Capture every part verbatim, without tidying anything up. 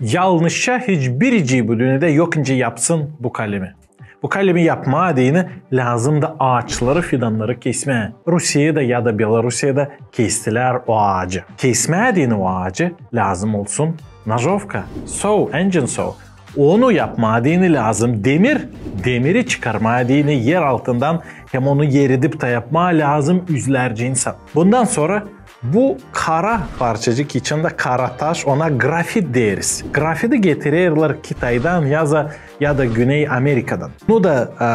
Yalnızça hiç biricii bu dünnedä yok nicä yapsın bu kalemi. Bu kalemi yapmaa deyni lääzım da aaçları, fidannarı kesmää. Rusiyada ya da Belorusiyada kestilär o aacı. Kesmää deyni o aacı lääzım olsun nojovka, saw, engine saw. Onu yapmaa deyni lääzım demir, demiri çıkarmaa deyni er altından hem onu eridip tä yapmaa lääzım üzlärcä insan. Bundan sora bu kara parçacık, içindä kara taş, ona grafit deeriz. Grafiti getirerlär Kitaydan ya da, ya da Güney Amerikadan. Onu da, e,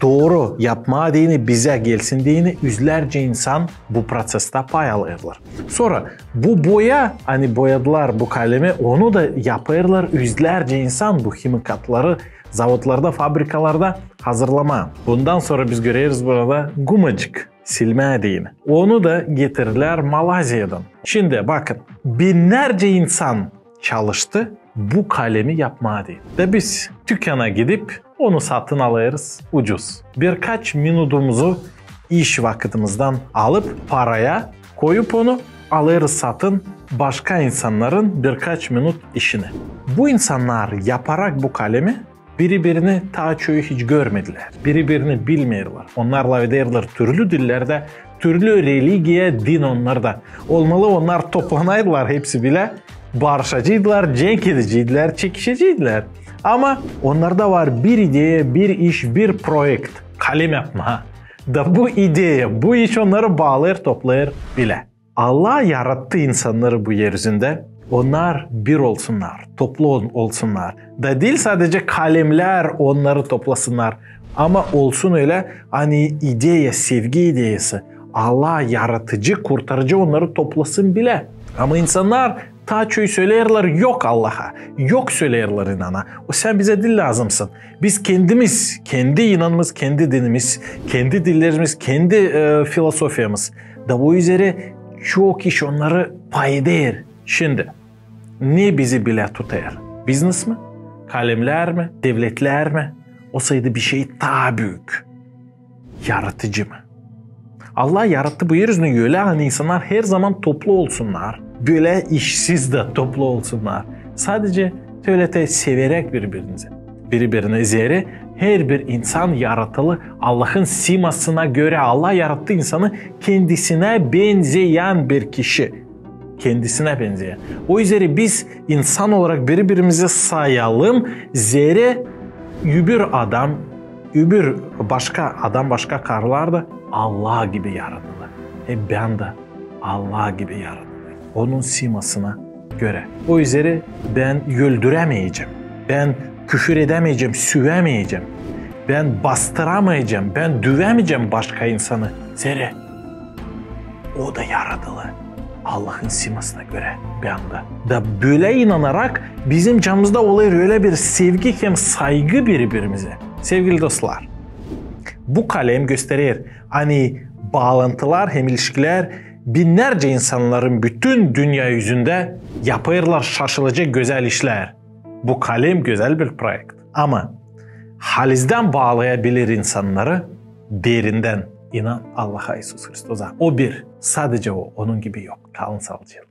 dooru yapmaa deyni, bizä gelsin deyni üzlärcä insan bu prosestä pay alêrlar. Sora bu boya, ani boyadılar bu kalemi, onu da yapêrlar üzlärcä insan bu himikatları zavodlarda, fabrikalarda hazırlamaa. Bundan sora biz göreriz burada gumacık, silmää deyni. Onu da getirerlär Malaiziyadan. Şindi bakın, binnärcä insan çalıştı bu kalemi yapmaa deyni. Da biz tükana gidip onu satın alêrız ucuz. Birkaç minudumuzu iş vakıtımızdan alıp paraya koyup onu alêrız satın başka insannarın birkaç minut işini. Bu insannar yaparak bu kalemi biri-birini taa çoyu hiç görmedilär. Biri-birini bilmeerlär. Onnar lafederlär türlü dillerdä, türlü religiya, din onnarda. Olmalı, onnar toplanaydılar hepsi bilä, barışacıydılar, cenk edeciydiler, çekişeciydiler. Ama onnarda var bir ideya, bir iş, bir proekt. Kalem yapmaa. Da bu ideya, bu iş onnarı baalêêr, toplêêr bilä. Allah yarattı insannarı bu er üzündä, onnar bir olsunnar, toplu ol-, olsunnar. Da diil sadecä kalemlär onnarı toplasınnar, ama olsun ölä, ani ideya, sevgi ideyası, Allah yaratıcı, kurtarıcı onnarı toplasın bilä. Ama insannar taa çoyu söleerlär yok Allaha, yok söleerlär inana. O sän bizä diil lääzımsın. Biz kendimiz, kendi inanımız, kendi dinimiz, kendi dillerimiz, kendi, e, filosofiyamız. Da o üzerä çok iş onnarı pay eder. Şindi, ne bizi bilä tutêr? Biznes mi? Kalemlär mi? Devletlär mi? Olsaydı bir şey taa büük. Yaratıcı mı? Allah yarattı bu er üzünü ölä, ani insannar her zaman toplu olsunnar. Bölä işsiz dä toplu olsunnar. Sadecä tölä tä severäk biri-birinizi. Biri-birini zerä her bir insan yaratılı Allahın simasına görä. Allah yarattı insanı kendisinä benzeyän bir kişi. Kendisinä benzeyän. O üzerä biz insan olarak biri-birimizi sayalım, zerä öbür adam, öbür başka adam, başka karılar da Allah gibi yaradılı. E, bän dä Allah gibi yaradılı. Onun simasına görä. O üzerä bän öldürämeyecäm. Bän küfür edämeyecäm, süvämeyecäm. Bän bastıramayacam, bän düvämeyecäm başka insanı. Zerä o da yaradılı Allahın simasına görä, bän dä. Da bölä inanarak bizim canımızda olêr ölä bir sevgi hem saygı biri-birimizä. Sevgili dostlar, bu kalem gösterer, ani baalantılar hem ilişkilär binnärcä insannarın bütün dünnä üzündä yapêrlar şaşılacak gözäl işlär. Bu kalem gözäl bir proekt. Ama halizdän baalaya bilir insannarı derindän inan Allaha, İisus Hristosa. O bir, sadecä o, onun gibi yok. Kalın saalıcaklan.